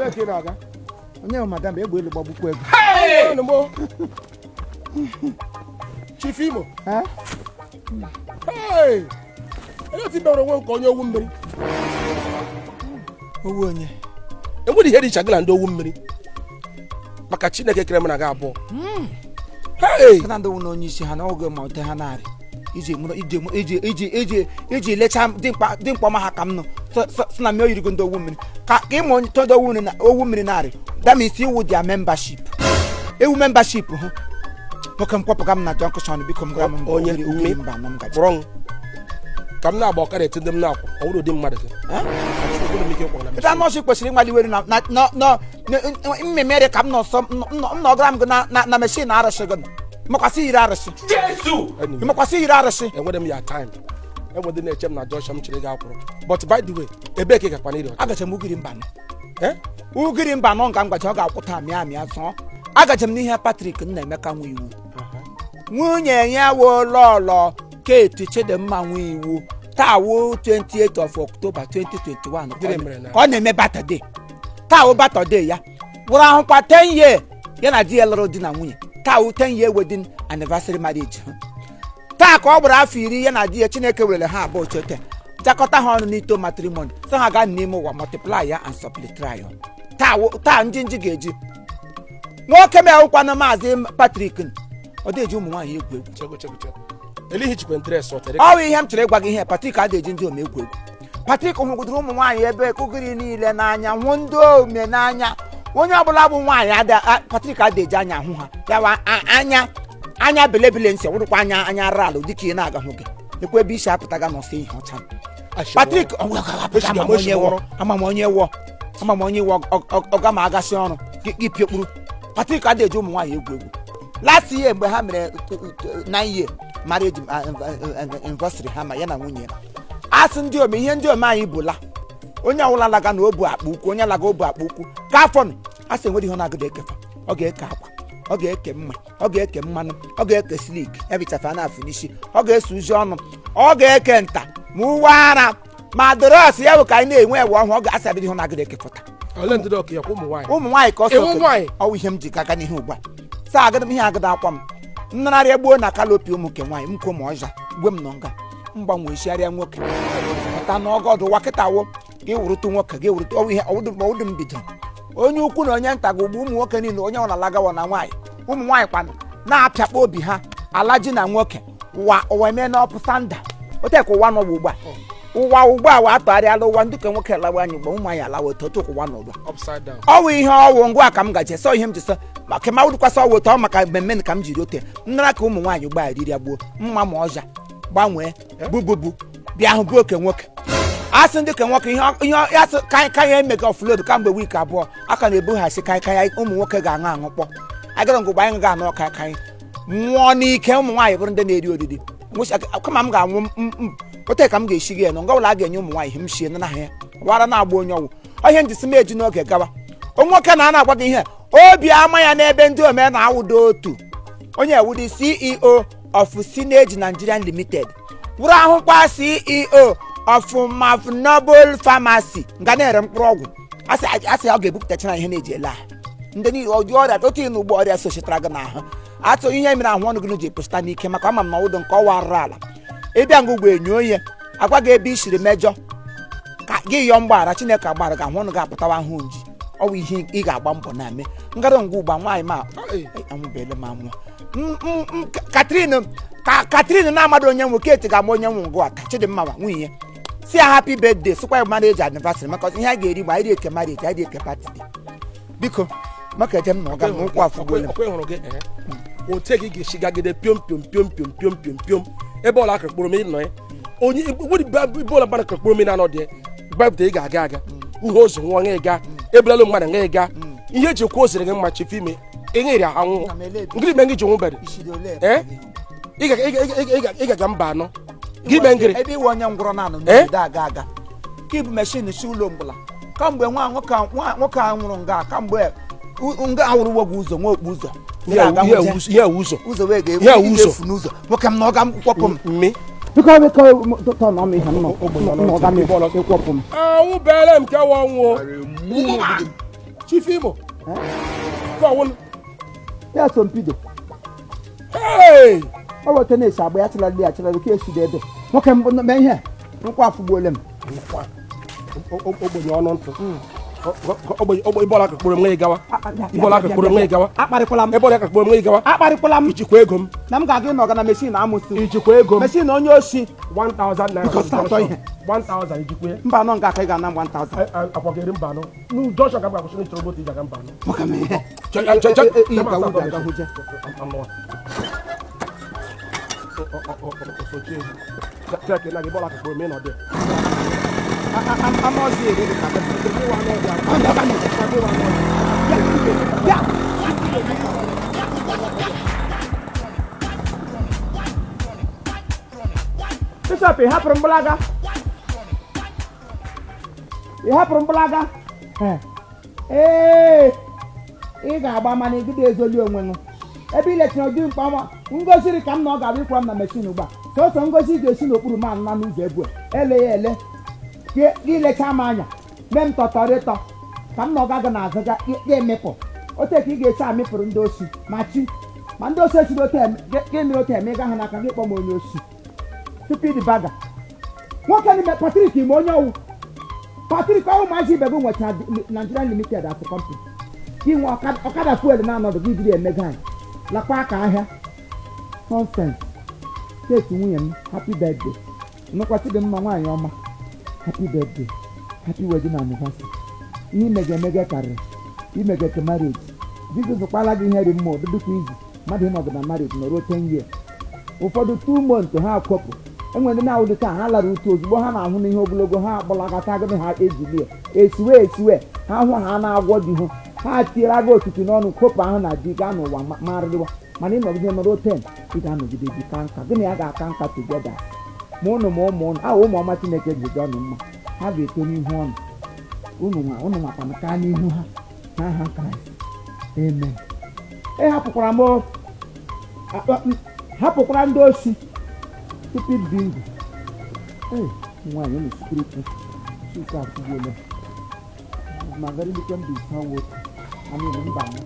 Ebee ka ị na-aga? Onye bụ madam egbe elu gbagbukwa egwu. Ọnụ m o. Chief Imo. Eh? Hey! Elee otu i mere onwe nke onye owu mmiri? Owu onye? Enwere ihe dị iche gị na ndị owu mmiri. Maka Chineke kere m na gị abụọ. Hey! Na ndị na onye isi ha na oge ma ote ha narị iji mụrụ iji iji iji iji iji lechaa dimkpa dimkpa ọma ha ka m nọ sị na m oyirigo ndị owu mmiri ka ịma onye todo owu mmiri na owu mmiri narị. That means iwu their membership, ewu membership hụ nwoke m kwapụga m na junction, biko. M gara m Onye ugiri mme. Mba anọ m gaji. Kpọrọ m ka m na-agba ọkara eti ndị m na-akwụ ọ bụrụ ụdị mmadụ gị. Achọghị m ike ịkwọrọ na Ebe anọchi kwesịrị ịnwaliwere na mmemmere ka m nọ nsọ m nọgara m gị na machine arụsị gị makwasị yiri arụsị. Anyway, makwasị yiri arụsị. Enwere m ya time, enwere ndị na-eche m na junction m chere gị akwụrụ. But by the way, ebee ka ị gakwa n'iri ọcha? Agacha m ugiri mba anọ. Eh? Ugiri mba anọ nga m gaji, ọ ga-akwụta mịa mịa zụọ. Agacha m n'ihe Patrick Nnaemeka nwe iwu, nwunye ya wo lọlọ Kate Chidimma nwe iwu. Taa wo 28 of October 2021 ka Gịnị mere na- ka ọ na-eme birthday. Taa wo birthday ya wụrụ ahụkwa 10 year ya na di ya lụrụ di na nwunye. Taa wo 10 year wedding anniversary marriage ha. Taa ka ọ gbara afọ 10 ya na di ya. Chineke werere ha abụọ chete jakọta ha ọnụ n'ito matrimony, sị ha gaa n'ime ụwa, multiply ya and supply ya. Taa taa njinji ga-eji nwoke mewụkwanụ maazị Patrick, ọ dị-eji ụmụ nwaanyị egwu egwu. Chego, chego, chego. Elihi jikwa dress ọ tere. Ọ bụ ihe m chọrọ ịgwa gị ihe. Patrick adịghị eji ndị ome egwu egwu. Patrick hụgidere ụmụ nwaanyị ebe kụgiri niile n'anya, hụ ndị ome n'anya. Onye ọbụla bụ nwaanyị Patrick adịghị eji anya ahụ ha ya wa anya anya belebele nsị wụrụkwa anya anya ralụ dịka ị na-aga hụ gị ekwe ebe isi apụtaga n'ọsọ ihe ọcha. Patrick ọ ga-apụta. Ama m onye wọ, ama m onye wọ, ama m onye wọ. Ọga ma agasị ọrụ gị piokpuru. Patrick adịghị eji ụmụ nwaanyị egwu egwu. Last year mgbe ha mere 9 year marriage anniversary ha ma ya na nwunye ya, asị ndị ome ihe ndị ome anyị bụla onye ọbụla laga na obu akpa ukwu, onye laga obu akpa ukwu ka afọ nụ asị enwere ihe ọ na-agụda ekefa. Ọ ga-eke akwa, ọ ga-eke mma, ọ ga-eke mmanụ, ọ ga-eke slik ya bichafa na-afụ n'isi, ọ ga-eso uzi ọnụ, ọ ga-eke nta ma uwe ara ma dros ya bụ ka anyị na-enwe ewe ọhụụ. Ọ ga-asị abịa ihe ọ na-agụda ekefụta. Ole ndị dọka ya kwa ụmụ nwaanyị? Ụmụ nwaanyị ka ọ Ịwụ nwaanyị? Ọwụ ihe m ji gaga n'ihu ugbu a saa agada m ihe agada akwa m nnararịa gbuo na kalopi ụmụ nke nwaanyị m kwuo ma ọja gwe m nọ nga mgbanwe isiarịa nwoke pụta n'ọgọdụ ụwa kịta wo gị wụrụtụ nwoke gị wụrụtụ ọwụ ihe ọwụdụ m bido onye ukwu na onye nta gị ugbu ụmụ nwoke niile onye ọ na-alagawa na nwaanyị ụmụ nwaanyị kwanụ na-apịakpa obi ha ala ji na nwoke ụwa ụwa eme na ọpụsanda ote ka ụwa nọ ugbu a. Ụwa ugbu a wa atụgharịala ụwa ndị ka nwoke alawa anyị ugbu a, ụmụ nwaanyị alawa otu otu ka ụwa nọ ugbu a. Upside down. Ọwụ ihe ọwụ ngwa ka m gaje sọ ihe m ji sọ maka ma wụrụkwasị ọwụ otu ọ maka mmemme ka m jiri ote nnara ka ụmụ nwaanyị ugbu a riri ya gbuo mma ma ọja gbanwee bububu bịa hụ bụ oke nwoke asị ndị ka nwoke ihe ihe ya sị ka ka ya emega offload kamgbe week 2 aka na-ebughachi ka ka ya ụmụ nwoke ga-aṅụ aṅụ kpọ agara ngụgbe anyị ga-anụ ka ka anyị nwụọ n'ike ụmụ nwaanyị bụrụ ndị na-eri oriri. Kama m ga-anwụ ote ka m ga-esi gị ya nọ nga ụlọ a ga-enye ụmụ nwaanyị ihe m shie na ya wara na-agba onye ọgwụ ihe njisi m eji n'oge gawa nwoke na a na-agwa gị ihe obi ama ya n'ebe ndị ome na-awụdo otu onye ewudi CEO of Sinage Nigerian Limited wụrụ ahụkwa CEO of Mavnoble Pharmacy nga na-ere mkpụrụ ọgwụ asị asị ọ ga-ebupụtachara ihe na-eji ele ahụ ndị niile ọdị ọrịa otu ịnụ ugbo ọrịa sochitara gị n'ahụ atụ ihe mere ahụ ọnụ gị ji epụsịta n'ike maka ama m na ọwụdụ nke ọwa arụrụ ala ịbịa nga ugbo enyo onye agwa gị ebe i siri mejọ ka gị yọọ mgbaghara Chineke agbara gị ahụ ọnụ ga-apụtawa ahụ nji ọ bụ ihe ị ga-agba mbọ na-eme ngara ngwa ugba nwaanyị ma anwụbeele m anwụọ. Catherine ka Catherine na-amadụ onye nwe Kate ga-ama onye nwe ngụ ata Chidimma ma nwunye ya si ya happy birthday sịkwa ya marriage anniversary maka ihe a ga-eri mgbe anyị ri eke marriage anyị ri eke birthday biko maka eje m na ọga m na ụkwụ afụgole m. Ọkwa ịhụrụ gị ote gị ga-esi gagide piom piom piom piom piom piom piom ebe ọla akara kpụrụ mmiri nọ ya onye ebe ọla gbara kpụrụ mmiri na-anọ dị baịbụl ị ga-aga aga uhie ụzọ nwa nga ịga ebulalụ mmadụ nga ịga ihe eji kwuo oziri gị mma chifu ime ịṅịrị anwụ ngịrị me ngị ji nwụbere. Eh? Ị ga-aga mba anọ gị mee ngịrị. Ebe iwe onye ngwụrọ na-anọ Eh? n'obodo aga aga ka ibu machine si ụlọ mgbụla kamgbe nwa nwoke nwoke a nwụrụ nga kamgbe nga awụrụ gị ụzọ nwa okpu ụzọ Ị na-aga ihe hụje. ihe ewu ụzọ. Ụzọ wee Ihe ewu ga-efu ụzọ. efu n'ụzọ nwoke m na ọga m kwọpụ m. Mmi. Biko biko tọ na ọmụ ihe m nọ Ogbenye na ọga m ọnụ ịkwọpụ m. Anwụ bere m kewa ọnwụ. Chief Imo. Ka ọwụlụ. Ya sompido. Hey! Ọ bụ otu na-esi agba ya chịlarị achịlarị ka esi dị ebe nwoke mbụ mee ihe nkwa afụgbuole m. Nkwa. Ogbenye ọnụ ntụ. Ogbenye ịbọla aka kpọrọ m nwa gawa. Ịbọla aka kpọrọ m nwa gawa. Akparịkwala m. Ịbọla aka kpọrọ m nwa gawa. Akparịkwala m. Ijikwa ego m. Na m ga-aga ịnọga na meshin amụsụ. Ijikwa ego m. Meshin onye oshi. 1000 naira. Because atọ ihe. 1000 ijikwa ya. Mba anọ nga aka ị ga-ana m 1000. Akwa ga-eri mba anọ. N'Jọshọ ka m ga-akwụsị n'ịchọrọ moto iji aga mba anọ. Nwoke m ihe. Che- che- che- Ị ga aga hụje. Amaozi ere dị ka bịa. Bishọp, ị hapụrụ mgbalaga? Ị hapụrụ mgbalaga? Ee, ị ga-agba mana ịgide ezoli onwe ṅụ ebe ilechara ụdị mkpa ọma ngoziri ka m na ọ ga-abịa ịkwara m na meshin ugbu a sọsọ ngozi ga-esi n'okpuru m anụna n'ụzọ ebu a. Ele ya ele gị lecha m anya mee m tọtọrịtọ ka m na ọ gaga n'azụ ga ga-emepụ ote ka ị ga-esi amịpụrụ ndị osi ma chi ma ndị osi esiri ote gị mere ote eme ịga ha n'aka gị kpọ m onye osi stupid baga nwoke n'ime Patrick ime onye ọwụ Patrick ọwụ maazị ibe gị nwechara Nigerian Limited as a company gị nwe ọkada fuel na-anọdụ gị jiri emego anyị lakwa aka ahịa nonsense. Kate nwunye m, happy birthday. Nụkwa Chidimma nwaanyị ọma, happy birthday, happy wedding anniversary. Ihe imege emege karịrị imege ke marriage. Jizọs zụkwala gị ihe dị mma ụdịdị kwa izu mmadụ ịnọgụ na marriage nọruo 10 years, ụfọdụ 2 months ha akwọpụ. Enwere ndị na-awụdị taa ha lara utu ozugbo ha na-ahụ n'ihe ogologo ha akpọlagata gịnị ha ejilie esiwe esiwe ha hụ ha na-agwọ di hụ ha tiere aga otutu n'ọnụ kwopụ ahụ na di gaa n'ụwa marịrịwa. Mana ịnọgide nọruo 10 ị ga-anọgide di ka nka gịnị ya ga-aka nka tugeda ma ụnụ ma ụmụ ụnụ ahụ ụmụ ọma Chineke ji dị ọnụ mma ha ga-eto n'ihu ọnụ unu nwa unu nwakwana kaa n'ihu ha n'aha Kraịst, amen. Ị hapụkwara m hapụkwara ndị osi stupid bingo. Ee, nwaanyị unu sikirikwu chuka afụgbuola ma garịlikwe mba ise ọnwa otu amịrị mba anọ.